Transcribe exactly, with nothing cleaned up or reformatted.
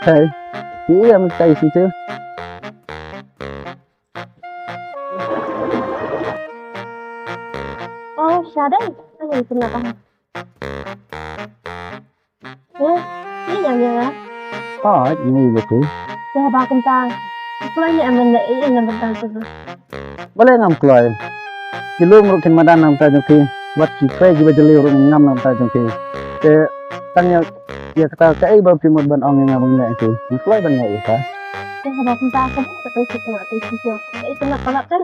Hey, iya, minta isi tu. Oh, Syadai. Ano itu nak tahu? Ya, ini yang ya. Ah, ini betul. Ya, bakum tang. Aku lagi aman deh, ini yang bentar tu. Balei ngam kloi? Ki lum ruh kin madan na ka bynta jong ki. Wat ki kwai kiba jylliew ruh ngam na ka bynta jong ki. Te tang ïa, ïa kata kaei ba phi mut ban ong ïa nga ban leh ïa ki? Ngam kloi ban leh ïa ka. Te haba kumta ka bok ka tei suk na tei suk. Kaei kane ka lap kan?